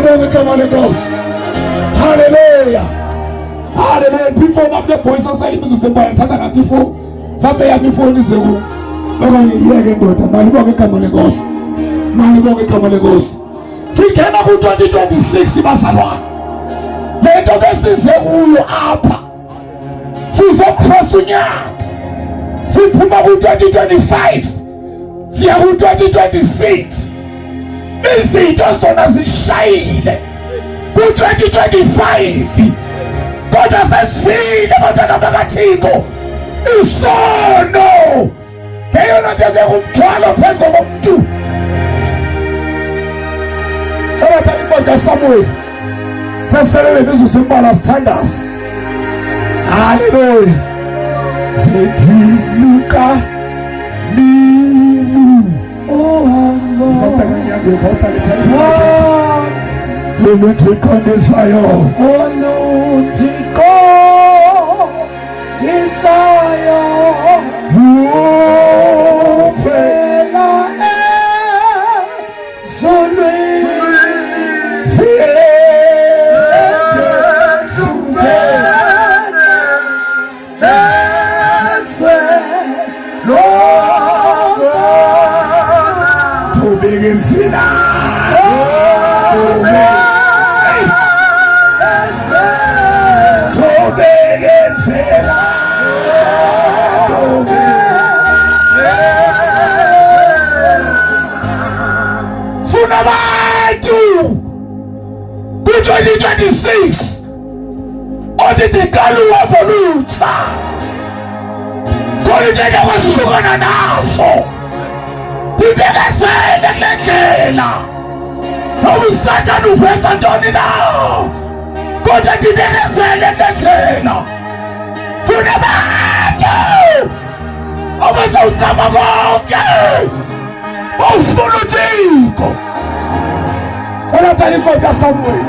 Malibonge igama lenkosi. Haleluya. Haleluya. Before nami the boys asayile imizuzu embalwa ngithatha ngathi ifoni. Sambe yami ifoni ize ku. Okanye yiyeke ndoda. Malibonge igama lenkosi. Malibonge igama lenkosi. Singena ku-2026 bazalwane. Le nto besize kuyo apha. Sizocross unyaka. Siphuma ku-2025. Siya ku-2026. Izinto zona zishayile ku-2025 kodwa sesifile bantwana bakaThixo isono ngeyona nto ebeka umthwalo phezu komuntu cela thatha incwadi kaSamuweli sesiselele imizuzu embalwa sithandaze haleluya zithiluka lilu Oluthi Oluthi qondisayo Uvela ezulwini Sunabantu ku-2026 othi ndiqala uhambo olutsha khona into enokwahlukana nazo ndibekezele kule ndlela noba usathane uveza ntoni na kodwa ndibekezele kule ndlela funa abantu abazawucama konke ufuna uthixo Olha inkosi kaSamuweli.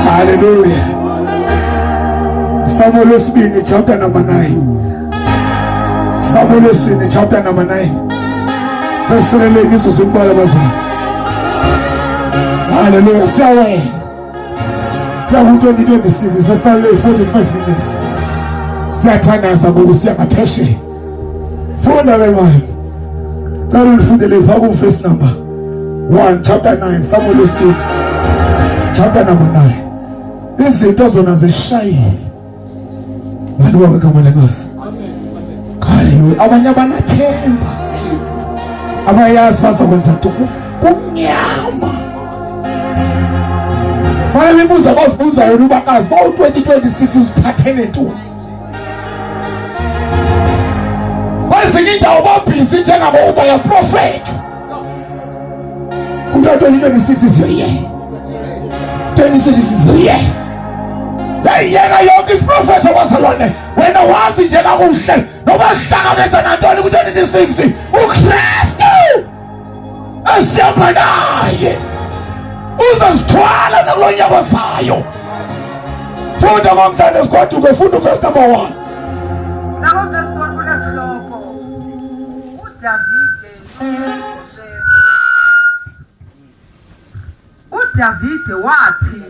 Haleluya. Samuel wesibini chapter number 9. Samuel wesibini chapter number 9. Sesiselele imizuzu imbalwa bazalwane. Haleluya. Siyawela. Siya ku-2026 sesale 45 minutes. Siyathandaza ngoku siya ngaphesheya. Funda ke manje. Cela ulifundele faka uverse number 1 chapter 9 Samuel wesibili chapter number 9. Izinto zona zishayile. Malibonge igama lenkosi. Haleluya. Abanye abanathemba. Abayazi bazokwenza nto kumnyama. Banemibuzo abazibuza yona ubakazi ba u-2026 uziphathele ntoni. Kwezinye indawo babhizi njengabo uba yaprofetha. Kuthiwa 2026 is your year. 2026 is your year. Yayiyeka yonke isiprofetho bazalwane. Wena wazi nje kakuhle noba sihlangabeza nantoni ku-2026 uKristu esihamba naye uzosithwala nakulo nyaka ozayo. Funda ngomzane sigoduke, funda uverse number 1. Labo verse 1 kunesihloko uDavide UDavide wathi,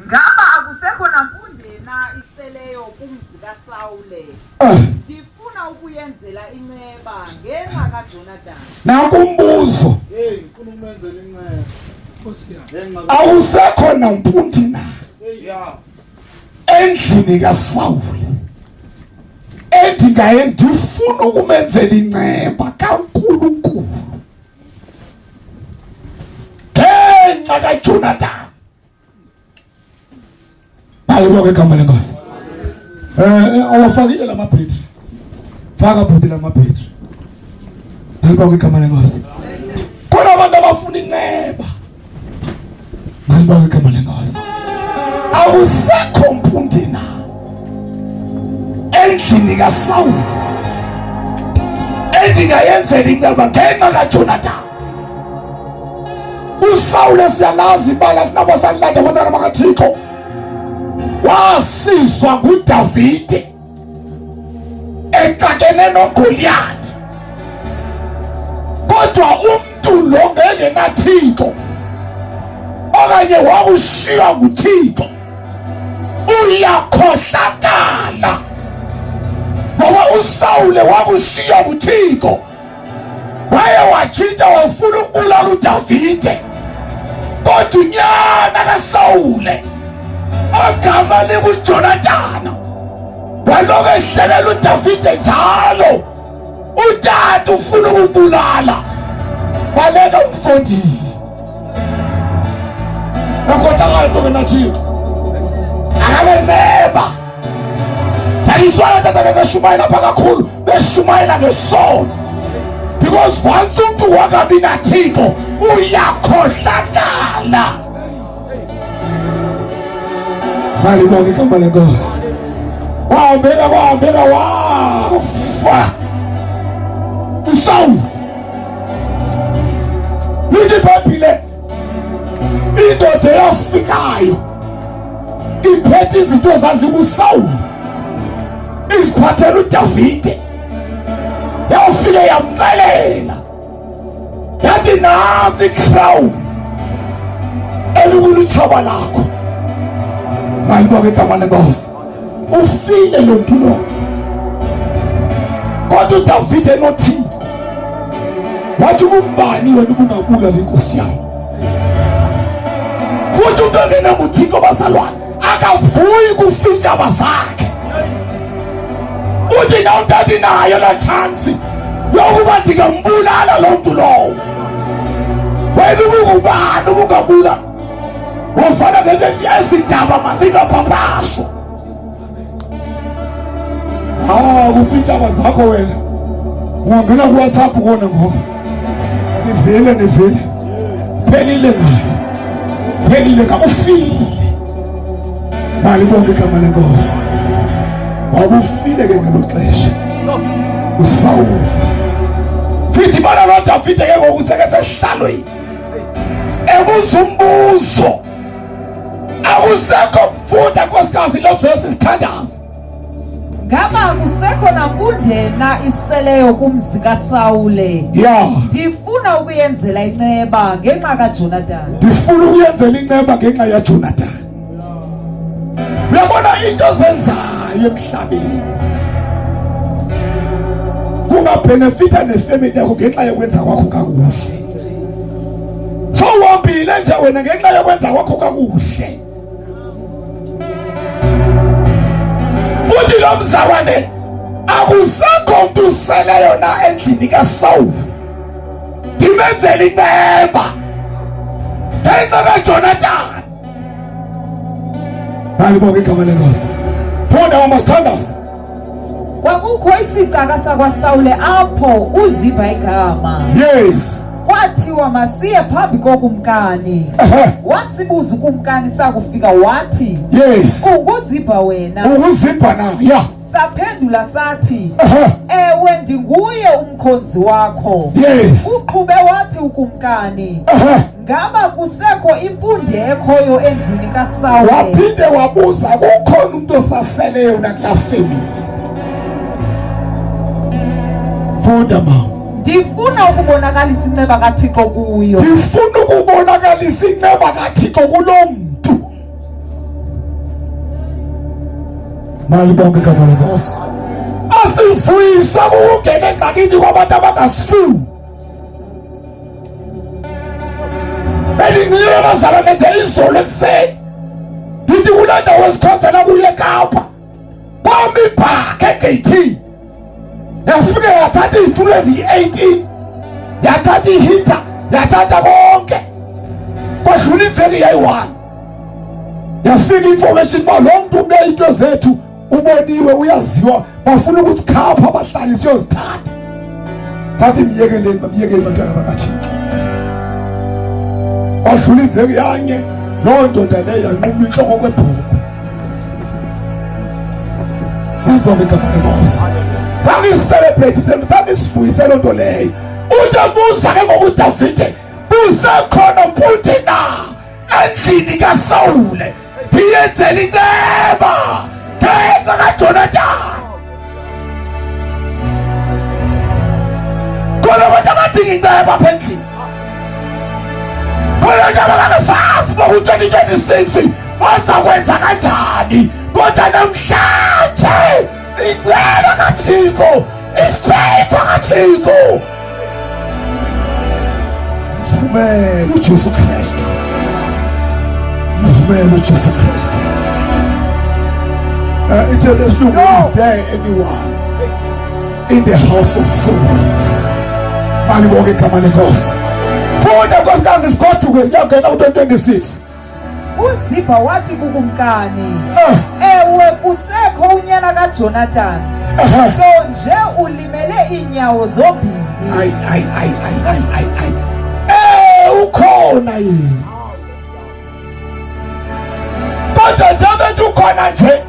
Ngaba akusekho nampunde na iseleyo kumzi kaSawule? Ah. Ndifuna ukuyenzela inceba ngenxa kaJonatan. Nanku umbuzo. Hey, ngifuna ukumenzela inceba. Awusekho nampundi na Yeah. endlini kaSawule? Endingaye ndifuna ukumenzela inceba kaNkulunkulu ngenxa kaJonathan. Malibonge igama lenkosi. Eh awafakile lamabhetri. Faka bhuti lamabhetri. Malibonge igama lenkosi. Khona abantu abafuna inceba. Malibonge igama lenkosi. Awusekho mpundi na endlini kaSawuli endingayenzela inceba ngenxa kaJonathan. uSawule siyalazi ibala sinabo salilanda abantwana bakaThixo wasizwa nguDavide exakene noGoliyathi. Kodwa umuntu lo ngeke naThixo okanye wakushiywa nguThixo uyakhohlakala ngoba uSawule wakushiywa nguThixo waye watshintsha wafuna ukubulala uDavide kodwa unyana kaSawule ogama likuJonatana walokhu ehlelela uDavide njalo utata ufuna ukubulala baleka umfondini akhohlakala nto ngenathixo akabenceba ndaliswana tata bebeshumayela apha kakhulu beshumayela ngesono because once umntu wakabi nathixo uyakhohlakala Malibonge igama lenkosi. Wahambeka kwahambeka wafa. USawuli. Lithi iBhayibhile indoda eyafikayo iphethe izinto zazikuSawuli iziphathela uDavide yawufike yamxelela yathi nansi icrown elikulutshaba lakho malibonge igama lenkosi ufile lo mntu lo kodwa udavide enothile wathi ubumbani wena ubungabula lenkosi yayo kuthi umntu ongenabuthixo bazalwane akavuyi kufa iintshaba zakhe uthi na umntu athi nayo laa tshansi yokuba ndingambulala loo mntu lowo wena ubungubani ubungabulala wafana ngento ezi ndaba mazingapapashwa Ah, kufa iintshaba zakho wena. Ungangena kuWhatsApp kona ngoba. Nivile nivile. Phelile ngayo. Phelile ngayo ufile. Malibonge igama lenkosi. Wabufile ke ngelo xesha. USawuli. Sithi bana lo Davide ke ngoku seke sehlalweni. Ebuza umbuzo. Akusekho funda nkosikazi lo verse sithandaza. Ngaba kusekho nakundena iseleyo kumzi kaSawule? Yeah. Ndifuna ukuyenzela inceba ngenxa kaJonathan. Ndifuna ukuyenzela inceba ngenxa yaJonathan. Uyabona into ozenzayo emhlabeni kungabhenefitha nefemeli yakho ngenxa yokwenza kwakho kakuhle. So uhambile nje wena ngenxa yokwenza kwakho kakuhle. Uthi lo mzalwane akusekho mntu useleyo na endlini kaSawuli ndimenzele inceba ngenxa kaJonathan. Malibonge igama lenkosi. Funda mama sithandaze. Kwakukho isicaka sakwaSawule apho uZibha igama. Yes. Kwathiwa masiye phambi kokumkani. Wasibuza ukumkani sakufika wathi, Yes. UnguZibha wena? UnguZibha na? Yeah. Saphendula sathi, Ewe ndinguye umkhonzi wakho. Yes. Uqhube wathi ukumkani, Ngaba kusekho impunde ekhoyo endlwini kaSawule? Waphinde wabuza kukhona umuntu osaseleyo nakulaa family. Funda mama. Ndifuna ukubonakalisa inceba kaThixo kuyo. Ndifuna ukubonakalisa inceba kaThixo kulo mntu. Malibonge igama lenkosi. Asivuyiswa kukungena engxakini kwabantu abangasifuni. Bendincile abazalwane nje izolo ekuseni. Ndithi kulaa ndawo esikhonzela kuyo eKapa. Kwami ibhakhe egeyithini. Yafike yathatha izitulo eziyi-18. Yathatha ihitha, yathatha konke. Kwadlula iveki yayi-1. Yafika information uba lo mntu ube into zethu uboniwe uyaziwa bafuna ukusikhapha abahlali siyozithatha sathi myekeleni bamyekeli bantwana bakathixo wadlula iveki yanye loo ndoda leyo yanquma intloko kwebhokwe Ngibonge igama lenkosi. Zange iselebrate zange isivuyise loo nto leyo. Uthi buza ke ngoku uDavide, kusekhona mpunde na endlini kaSawule ndiyenzela inceba ngenxa kaJonathan. Khona abantu abathi Abadinga inceba apha endlini. Kulo nto abakasazi uba ku-2026 bazakwenza kanjani kodwa namhlanje inceba kaThixo ifavor kaThixo mvumele uJesu Kristu mvumele uJesu Kristu it is no is there anyone in the house of Saul malibonke igama lenkosi funda nkosikazi sigoduke siyongena ku-2026 UZibha wathi kukumkani, Ewe, kusekho unyana kaJonatan, nto nje ulimele iinyawo zombini. Ayi, ayi, ayi, ayi, ayi, ayi, ayi. Eh, ukhona yena. Kodwa njengoba ethi ukhona nje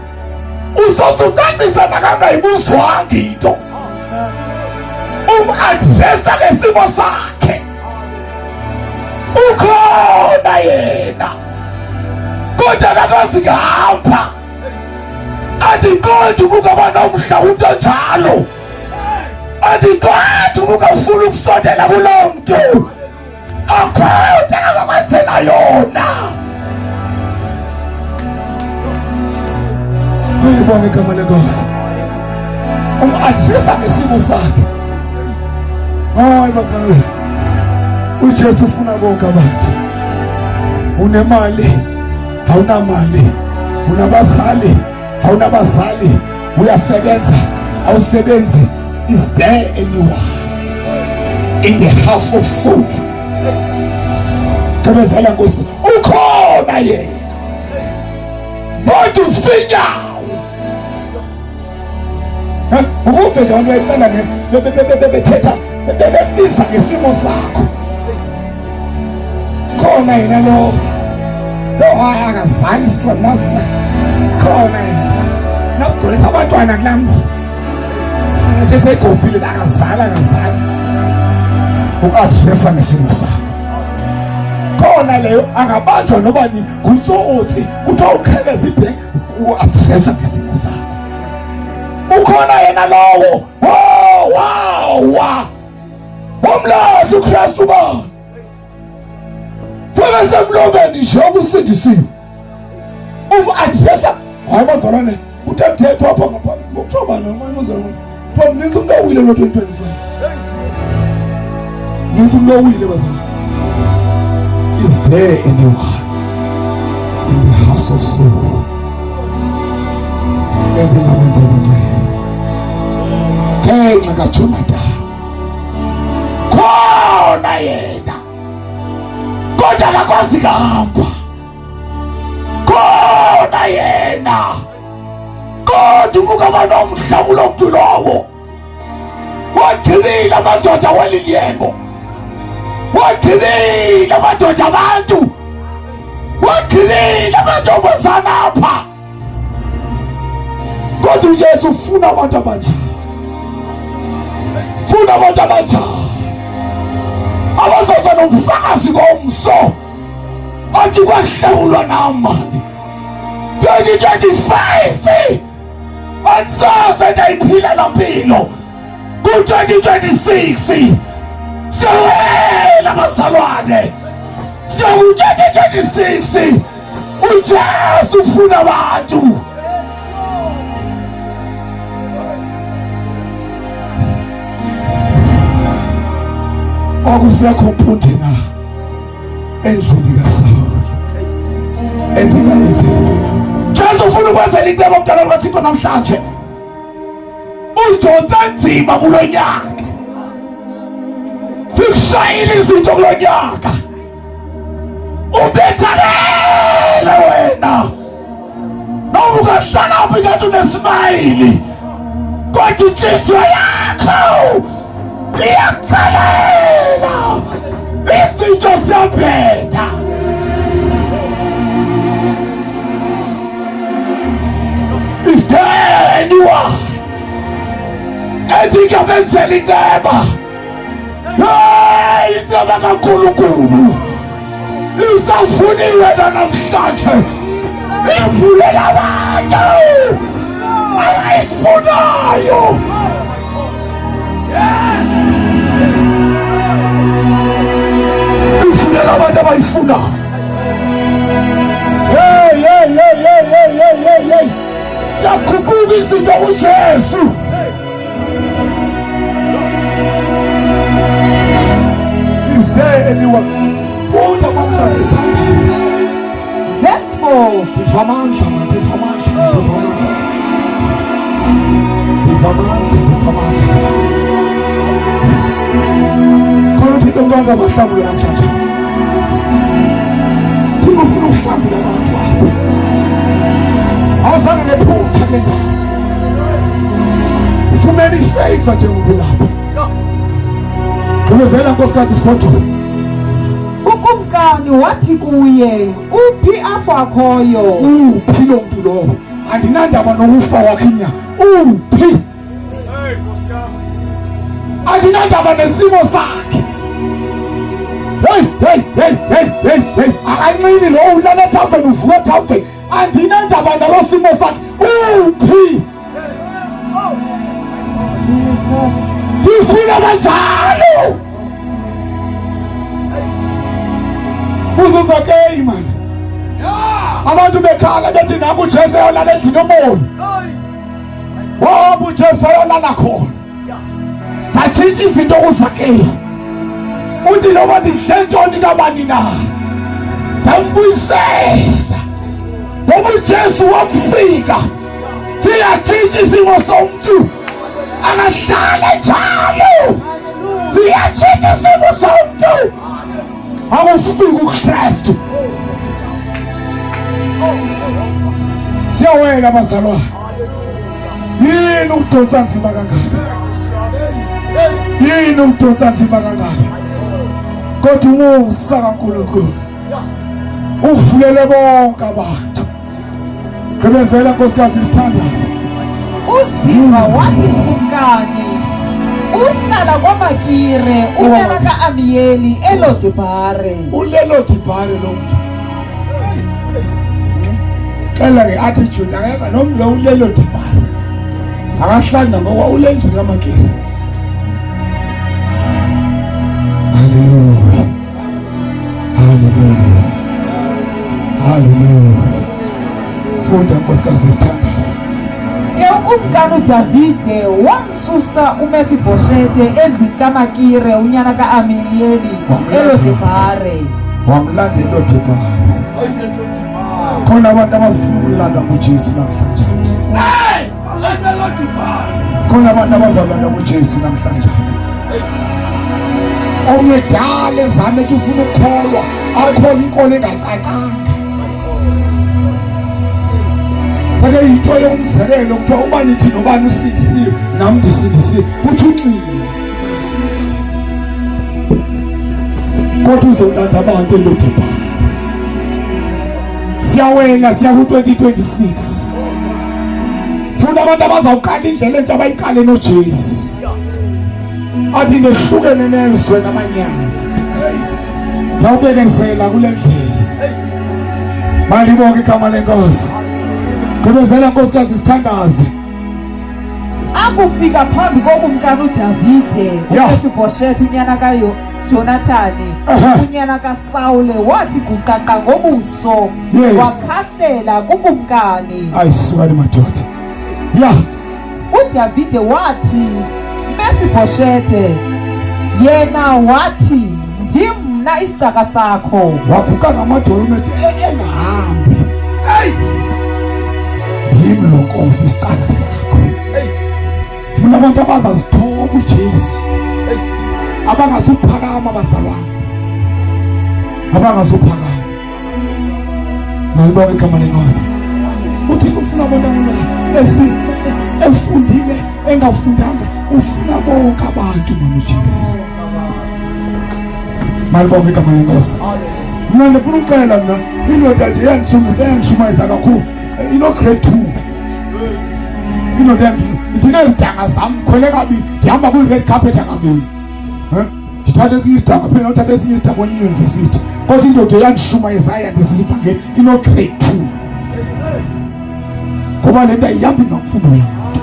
uzozucacisa nakangayibuzwanga into. Um-addressa ngesimo sakhe. Ukhona yena. Kodwa akakazi kuhamba. Andiqondi ukungaba nomhla umuntu onjalo. Andiqondi ukungafuni ukusondela kulo mntu. Akho into angakwenzela yona. Ayibonge igama lenkosi. Um-addressa ngesimo sakhe. Hayi bantwana. uJesu ufuna bonke abantu. Unemali, awunamali, unabazali, awunabazali, uyasebenza, awusebenzi. Is there anyone in the house of Saul? Gqibezela Nkosi. Ukhona yena. Kodwa ufinyawo. Ukuve nje abantu bayicela bethetha bebekubiza ngesimo sakho. Khona yena lo lo hayi akazaliswa nazi na. Khona yena. Nakugolisa abantwana kulamzi. Sesegofile la akazali akazali. Uku-addressa ngesimo sakho. Khona leyo angabanjwa noba ni ngutsotsi kuthiwa uqhekeza ibhenki u-addressa ngesimo sakho. Ukhona yena lowo. Oh wow wa. Wamlahla uKristu bani. Sekasemlomeni nje okusindisiwe. Um-addressa hayi bazalwane kuthe kuthethwa apha ngaphambi ngokutsho bani amanye bazalwane kuthiwa mninzi umntu owile lo 2025 mninzi umntu owile bazalwane is there anyone in the house of Saul endingamenzela inceba ngenxa kaJonathan khona yena kodwa akakwazi kuhamba khona yena kodwa ukungaba nomhla kulo mntu lowo wagqibile amadoda welilyengo wagqibile amadoda abantu wagqibile amantombazana apha kodwa uJesu ufuna abantu abanjani funa abantu abanjani abazoza nomfakazi ngomso athi kwahlawulwa nam mani 2025 andisoze ndayiphila la mpilo ku-2026 siyawela bazalwane siyaku-2026 uJesu ufuna abantu okusekho mpunde na endlini kaSawuli endingayenzeli Jesu ufuna ukwenzela into mntana kaThixo namhlanje udonsa nzima kulo nyaka sikushayile izinto kulo nyaka ubethakele wena noma ungahlala phi kanti unesimayili kodwa inhliziyo yakho iyakuxelela izinto ziyabheda Is there anyone ethi ngiyamenzela inceba Hey, inceba kaNkulunkulu isafuniwe namhlanje ivulela abantu abayifunayo. Abantu abahlambule namhlanje. Thina ufuna ukuhlambula abantu apha. Awuzange ngephutha kule ndawo. Ufumene ifavor njengoba ulapha. Gqibezela nkosikazi sigoduke. Ukumkani wathi kuye, uphi apho akhoyo? Uphi lo mntu lowo? Andinandaba nokufa kwakhe inyama. Uphi? Andinandaba nesimo sakhe. Hey, hey, hey, hey, hey, hey. Akanqini lo ulala ethaveni uvuka ethaveni. Andinandaba nalo simo sakhe. Uphi? Ndifuna kanjalo. Uzuzakeyi mani. Abantu bekhala bethi nangu uJesu eyolala endlini yomoni. Wahamba uJesu ayolala khona. Zatshintsha izinto kuZakeyu. Uthi noma ndidle ntoni kabani na. Ndambuyisela. Ngoba uJesu wakufika. Siyatshintsha isimo somntu. Akahlale njalo. Siyatshintsha isimo somntu. Akufiki uKristu. Siyawela bazalwane. Yini ukudonsa nzima kangaka? Yini ukudonsa nzima kangaka? Kodwa umusa kaNkulunkulu uvulele bonke abantu. Gqibezela nkosikazi isithandazo. UZiba wathi kukumkani, uhlala kwaMakire unyana ka-Amiyeli eLodebhare. UleLodebhare lo mntu. Xela nge-attitude akekho lo mntu lo uleLodebhare. Akahlali nangoba ulendlini kaMakire. Hallelujah. Haleluya. Haleluya. Funda nkosikazi isithandazo. Ke ukumkani uDavide wamsusa uMefibhoshete endlwini kaMakire unyana ka-Amiyeli eLodebhare. Wamlanda eLodebhare. Khona abantu abazofuna ukulanda kuJesu namhlanje. Khona abantu abazolanda kuJesu namhlanje. Omnye dala ezame ethi ufuna ukukholwa, akholwa inkolo engacacanga. Sake yinto yomzekelo kuthiwa uba nithi nobani usindisiwe nam ndisindisiwe kuthi unxile. Kodwa uzolanda abantu elodibhana. Siyawela siya ku-2026. Funa abantu abazawuqala indlela entsha abayiqale noJesu. Athi ngehlukene nezwe namanyala. Ndawubekezela kule ndlela. Malibonke igama lenkosi. Gqibezela nkosikazi sithandaze. Akufika phambi kokumkani uDavide, uMefibhosheti unyana kaJonathani, unyana kaSawule wathi guqaqa ngobuso. So Yes. wakhahlela kukumkani. Ayisukani madoda. Ya. UDavide wathi, Mefibhoshete. Yena wathi, Ndim mna isicaka sakho. Waguqa ngamadolo umethu engahambi. Hey. Ndim lo Nkosi isicaka sakho. Hey. Funa abantu abazazithoba uJesu. Abangazuphakama bazalwane. Abangazuphakama. Malibonge igama lenkosi. Uthi ufuna abantu esi efundile engafundanga ufuna bonke abantu mama uJesu. Malibonge igama lenkosi. Mina ndifuna ukuxela mna indoda nje yandishumayeza yandishumayeza kakhulu ino grade 2. Indoda yandishumayeza ndinezidanga zam khwele kabini ndihamba kwi-red carpet kabini. Ndithatha esinye isidanga phela uthatha esinye isidanga kwenye iyunivesithi kodwa indoda eyandishumayeza yandisisa ivangeli ino-grade 2. Ngoba le nto ayihambi ngamfundo yamntu.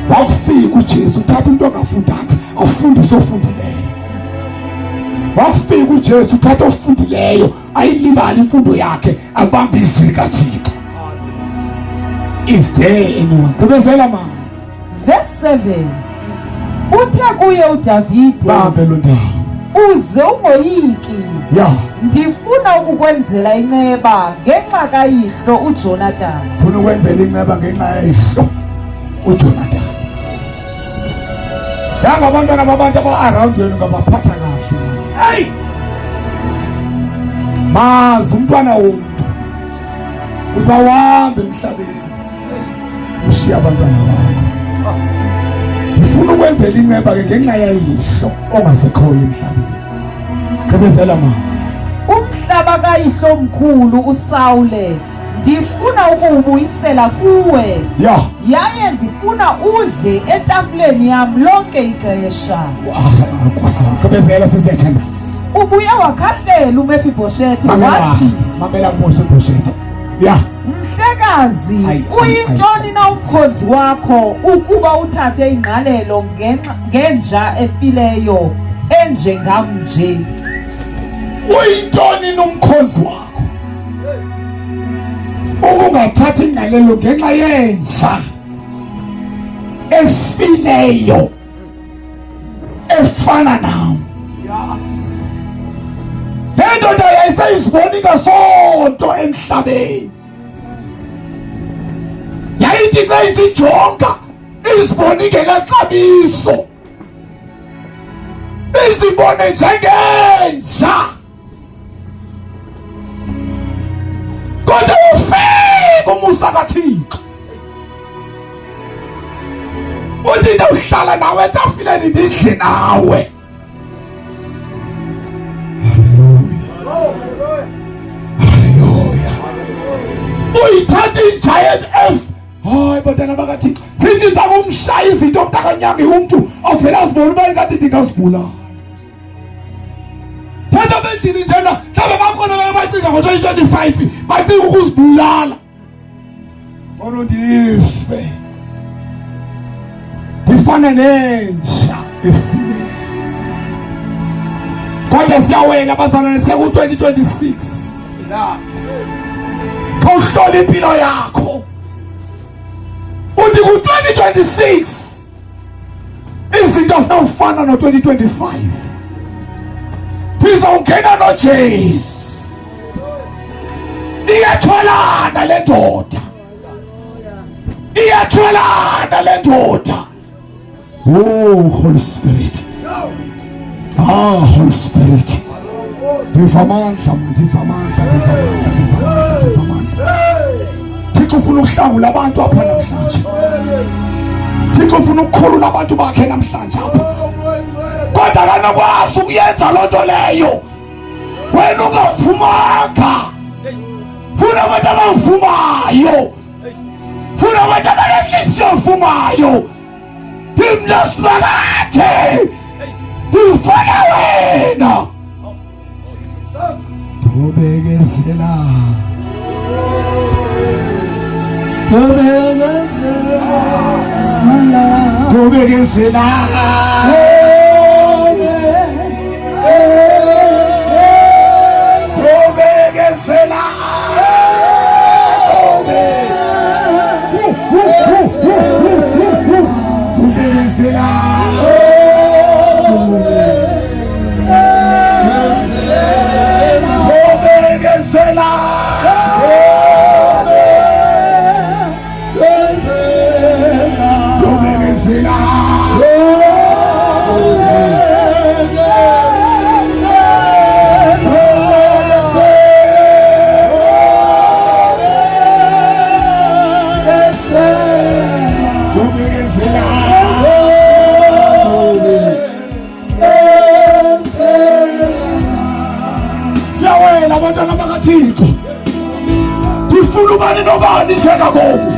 Wakufika uJesu uthatha umntu ongafundanga afundise ofundileyo. Wakufika uJesu uthatha ofundileyo ayilibali imfundo yakhe abambe izwi likaThixo. Is there anyone? Gqibezela mama. Verse 7. Uthe kuye uDavide, Bambe lo ndawo. uze ungoyiki. Ya, Ndifuna ukukwenzela inceba ngenxa kayihlo uJonathan. funa ukwenzela inceba ngenxa yayihlo uJonathan. Yanga abantwana babantu aba-around wena ungabaphatha kahle. Hey! Mazi umntwana womuntu uzawuhamba emhlabeni ushiya abantwana bakho. Ngifuna ukwenzela inceba ke ngenxa yayihlo ongasekhoyo emhlabeni. Gqibezela mama. Umhlaba kayihlomkhulu uSawule ndifuna ukuwubuyisela kuwe. Ya. Yaye ndifuna udle etafuleni yam lonke ixesha. Ah, Nkosi, gqibezela sesiyathandaza. Ubuye wakhahlela uMefibhosheti wathi, Mamela uMefibhosheti. Ya. Mhlekazi, uyintoni na umkhonzi wakho ukuba uthathe ingqalelo ngenja efileyo enjengam nje? Uyintoni nomkhonzi wakho ukungathathi ingqalelo ngenxa yenja efileyo efana nam? Le ndoda yayiseyizibona ingasonto emhlabeni, yayithi xa izijonga izibone ingenaxabiso, izibone njengenja. Kodwa ufika umusa kaThixo, uthi ndawuhlala nawe etafileni ndidle nawe. Haleluya, haleluya. Uyithatha i-giant F. Hayi bantwana bakaThixo, sithi sakumshaya izinto mntakanyange umntu avele azibone uba ingathi ndingazibulala. Thatha bendlini njena, mhlawumbe bakhona baye bacinga ngo-2025 bacinga ukuzibulala. Ngcono ndife ndifane nenja efileyo. Kodwa siyawela bazalwane, seku-2026. Khawuhlole impilo yakho, uthi ku-2026 izinto zinawufana no-2025. Ndizawungena noJesu. Iyathwalana le ndoda, iyathwalana le ndoda. Oh Holy Spirit, ah Holy Spirit, ndiva amandla, ndiva amandla, ndiva amandla, ndiva amandla, ndiva amandla. Thixo ufuna ukuhlangula abantu apha namhlanje. Thixo ufuna ukukhulula abantu bakhe namhlanje apha, kodwa akanokwazi ukuyenza loo nto leyo wena ungavumanga. Funa abantu abavumayo, funa abantu abanenhliziyo evumayo. Ndimna simakathe, ndifuna wena. Ndobekezela, ndobekezela, ndobekezela. Ndobekezela, ndobekezela. Ndobekezela. Ndobekezela. Siyawela abantwana bakaThixo. Ndifuna ubani nobani njengagoku.